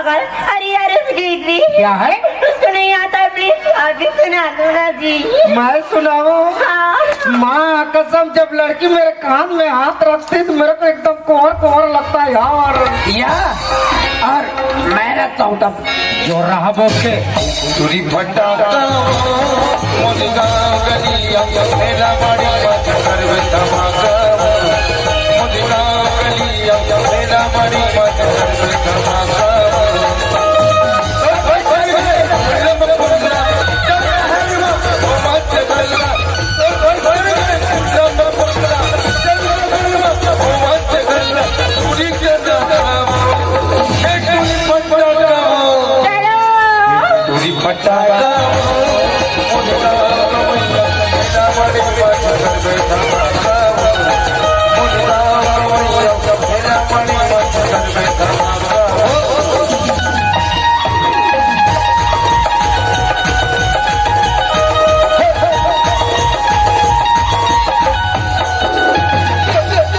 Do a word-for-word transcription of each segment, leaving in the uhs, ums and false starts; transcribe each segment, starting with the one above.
अरे यार, उसकी इतनी क्या है? उसको नहीं आता, प्लीज आप ही सुना दो ना जी। मैं सुनाऊं? हाँ। माँ कसम, जब लड़की मेरे कान में हाथ रखती तो मेरे को एकदम कोहर कोहर लगता है यार। या, और मैं रखता हूँ तब। जो रहा बोल के। तुरी फटाका, मुझ गाँव गली, हम मेला माड़ी, मत करवे धमाका। मुझ गाँव गली, हम मेला माड़ी, मत करवे धमाका। चलो।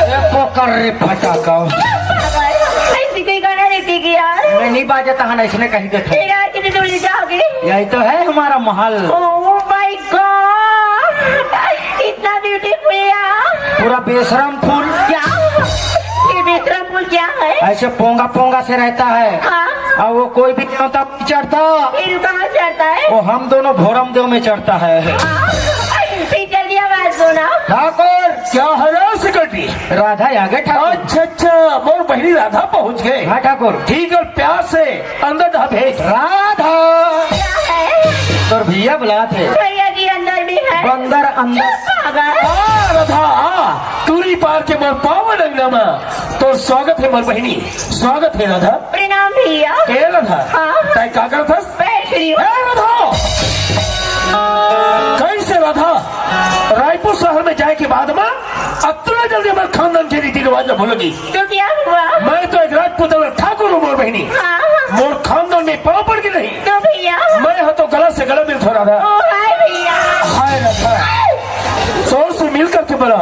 ए, पकड़ रे फटाका। पागल, ऐसी कोई गाना नहीं थी कि यार। मैं नहीं बाजता हूँ ना, इसने कहीं देखा। तेरा कितनी दूर जाओगे? यही तो है हमारा महल। Oh my God, इतना ब्यूटीफुल यार। पूरा बेशरम फूल। क्या? ये बेशरम फूल क्या है? ऐसे पोंगा पोंगा से रहता है। हाँ। और वो कोई भी देवता पे चढ़ता। फिर कहाँ चढ़ता है? वो हम दोनों भोरम देव में चढ़ता है। हाँ। फिर जल्दी आवाज दो ना। ठाकुर। क्या है रे सिकटी? राधा आ गए ठाकुर। अच्छा, अच्छा, मोर बहिनी राधा पहुंच गए। हाँ ठाकुर। ठीक है, प्यार से अंदर धा भेज। राधा। क्या है? तोर भैया बुलात हे। भैया जी अंदर में है। बंदर अंदर। पागल। आ, राधा, आ, तुरी पार के मोर पावन अंगना मा तोर स्वागत हे मोर बहिनी, स्वागत हे राधा। प्रणाम भैया। ए राधा, हाँ। तैं का करत हस? बैठ रही हूँ। ए राधा, कैसे राधा, रायपुर शहर में जाए के बाद मा अतना जल्दी हमारे खानदान के रीति रिवाज ला भूलोगी? तो क्या हुआ? मैं तो एक राजपूत ठाकुर हूँ मोर बहिनी। हाँ। मोर खानदान में पाँव पड़ के नहीं। तो भैया। मैं हा तो गला से गला मिलथों राधा। ओ हाय भैया। हाय राधा। तोर से मिल करके बड़ा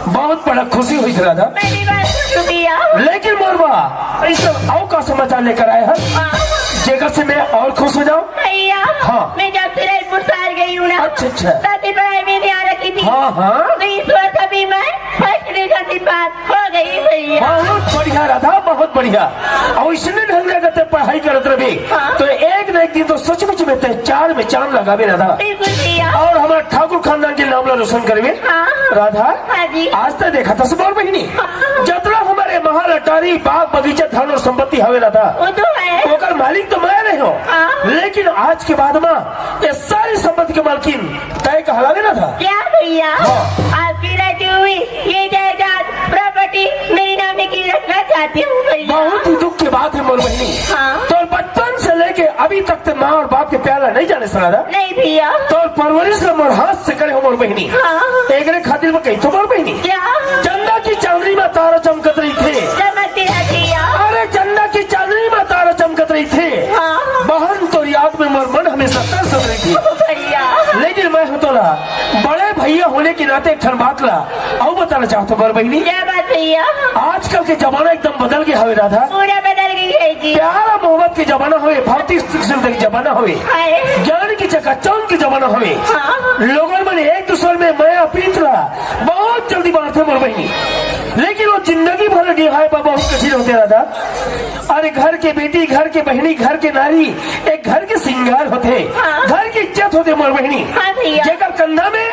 बहुत बड़ा खुशी होइस राधा। मैं भी बहुत खुश हूँ भैया। लेकिन मोर बा, इस अउ का समाचार लेकर आए हैं, हाँ। जेकर से मैं और खुश हो जाऊं? भैया, हाँ। मैं जब से रायपुर से आ गई हूँ ना, अच्छा, अच्छा। तब से पढ़ाई में ध्यान रखी थी। हाँ, हाँ। तो इस वर्ष अभी मैं फर्स्ट डिवीजन से पास हो गई भैया। बहुत बढ़िया राधा, बहुत बढ़िया। अउ इसने ढंग ले के पढ़ाई करत रही, हाँ। तो एक न एक दिन तो सचमुच में तैं चार में चांद लगाबे राधा। बिल्कुल भैया। अउ हमार ठाकुर खानदान के नाम ला रोशन करबे। हाँ। राधा, हाँ जी। आज तक देखा था मोर बहिनी, हाँ। जतना हमारे महल अटारी, बाग बगीचा, धन अउ संपत्ति हवे राधा, वो तो है। ओकर मालिक तो मैं रहे हूँ, हाँ। लेकिन आज के बाद मा ये सारी संपत्ति के मालकिन तैं कहलाबे राधा। क्या भैया? हाँ। आपकी रहती हुई ये जायदाद, प्रॉपर्टी मेरी नाम में की रखना चाहती हूँ भैया। बहुत ही दुख की बात है मोर बहिनी। हाँ। तोर बचपन से लेके अभी तक तैं माँ अउ बाप के प्यार ला नहीं जानेस राधा। नहीं भैया। तोर परवरिश ला मोर हाथ से करे हूँ मोर बहिनी। हाँ। एकरे खातिर मैं कहिथों मोर बहिनी। क्या? चंदा की चांदनी मा तारा चमकत रहिथे। चमकती रहती है। अरे चंदा की चांदनी मा तारा चमकत रहिथे। हाँ। बहन तोर याद में मोर मन हमेशा तरसत रहिथे। भैया। लेकिन मैं हा तोला बड़े भैया होने के नाते एक ठन बात ला अउ बताना चाहथों मोर बहिनी। क्या बात भैया? आजकल के जमाना एकदम बदल गया हवे राधा। पूरा बदल गई है जी। प्यार अउ मोहब्बत के जमाना हवे, भक्ति श्रद्धा के जमाना हवे, हाय। ज्ञान की चकाचौंध के जमाना हवे। हाँ। लोगन मन एक दूसर में मया प्रीत ला बहुत जल्दी बांटथे मोर बहिनी, लेकिन वो जिंदगी भर निभाए बर बहुत कठिन होथे राधा। अरे घर के बेटी, घर के बहिनी, घर के नारी एक घर के सिंगार होथे, हाँ। घर के इज्जत होथे मोर बहिनी। हाँ भैया। जेकर कंधा में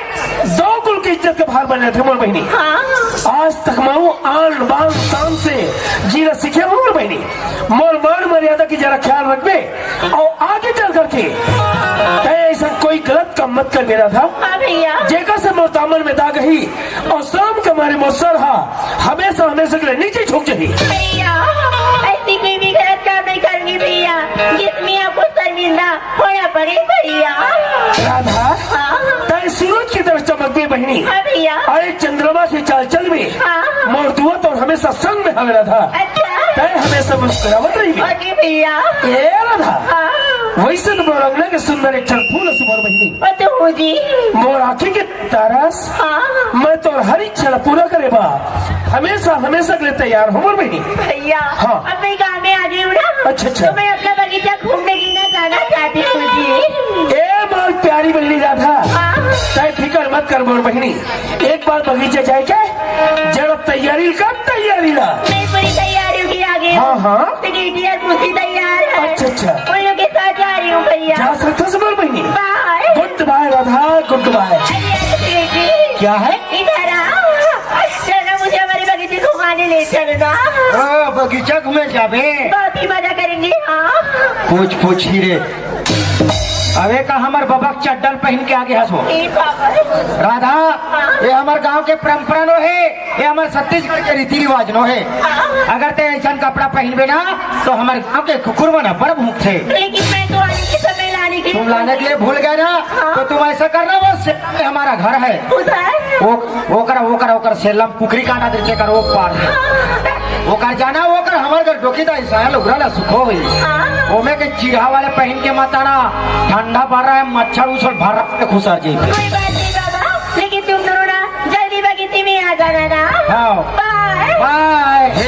दो कुल के इज्जत के भार बने रहिथे मोर बहिनी। हाँ। आज तक मैं वो आन बान शान से जीना सीखे हूँ मोर बहिनी। मोर मान मर्यादा के जरा ख्याल रखबे अउ आगे चल करके तैं ऐसा कोई गलत काम मत करबे राधा। हाँ भैया। जेकर से मोर दामन में दाग आही अउ शर्म के मारे मोर सर हा हमेशा, हमेशा के लिए नीचे झुक जाही। भैया, ऐसी कोई भी गलत काम नहीं करूंगी भैया, जिसमें आपको शर्मिंदा होना पड़े भैया। राधा, हाँ। तैं सूरज की तरह चमकबे बहिनी। हाँ भैया। अरे चंद्रमा की चाल चलबे। हाँ। मोर दुआ तोर हमेशा संग में हवे राधा। अच्छा। तैं हमेशा मुस्कुरावत रहिबे। ओके भैया। ए राधा। हाँ। वैसे तो मोर अंगना के सुंदर एक ठन फूल हस मोर बहिनी। वो तो हूँ जी। मोर आँखी के तारा अस। हाँ। मैं तोर हर इच्छा ला पूरा करे बर हमेशा, हमेशा के लिए तैयार हूँ मोर बहिनी। भैया, हाँ। अब मैं गाँव में आ गई हूँ ना। अच्छा, अच्छा। तो मैं अपना कर मोर बहिनी, एक बार बगीचा जाए के, जरा तैयारी कर, तैयारी ला। मैं पूरी तैयारी की आगे हूँ। हाँ, हाँ। सेक्रेटरी और पूरी तैयार है। अच्छा, अच्छा। उन लोग के साथ जा रही हूँ भैया। जा सकता से मोर बहिनी। बाय। गुड बाय राधा, गुड बाय। अरे, अरे, सेक्रेटरी। क्या है? इधर आओ। चलो, मुझे हमारे बगीचे घुमाने ले चलना। ओ, बगीचा घूमे जाबे? बहुत ही मजा करेंगे, हाँ। पूछ, पूछ ही रे। अबे का हमर बबक चड्डल पहन के आगे हंसो। ए बाबा। राधा, हाँ। ये हमर गांव के परंपरा नो हे, ये हमर छत्तीसगढ़ के रीति रिवाज नो हे। हाँ। अगर ते ऐसन कपड़ा पहनबे ना, तो हमर गांव के कुकुर मन बड़ भूखथे। लेकिन मैं तो आने के समय लाने के तुम लाने के लिए भूल गए ना, हाँ। तो तुम ऐसा करना, वो से हमारा घर है। उधर? वो, वो कर, वो कर, वो कर, सेलम कुकरी काटा देते कर, वो पार है। ओकर जाना, ओकर हमर घर डोकी दाई साया लुगरा ला सुखो होई। हाँ। ओमे के चिरहा वाले पहन के मत आना, ठंडा पड़ रहा है, मच्छर उछल भर रहा है, खुसर जी। कोई बात नहीं बाबा, लेकिन तुम दोनों ना जल्दी बगीचे में आ जाना ना। हाँ। बाय। बाय।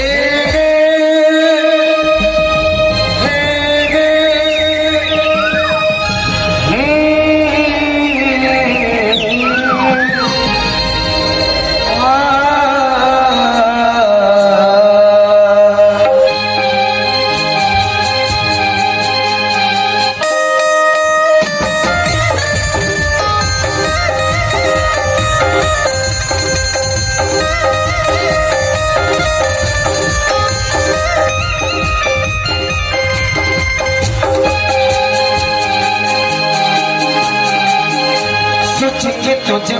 सोचेंगे तुझे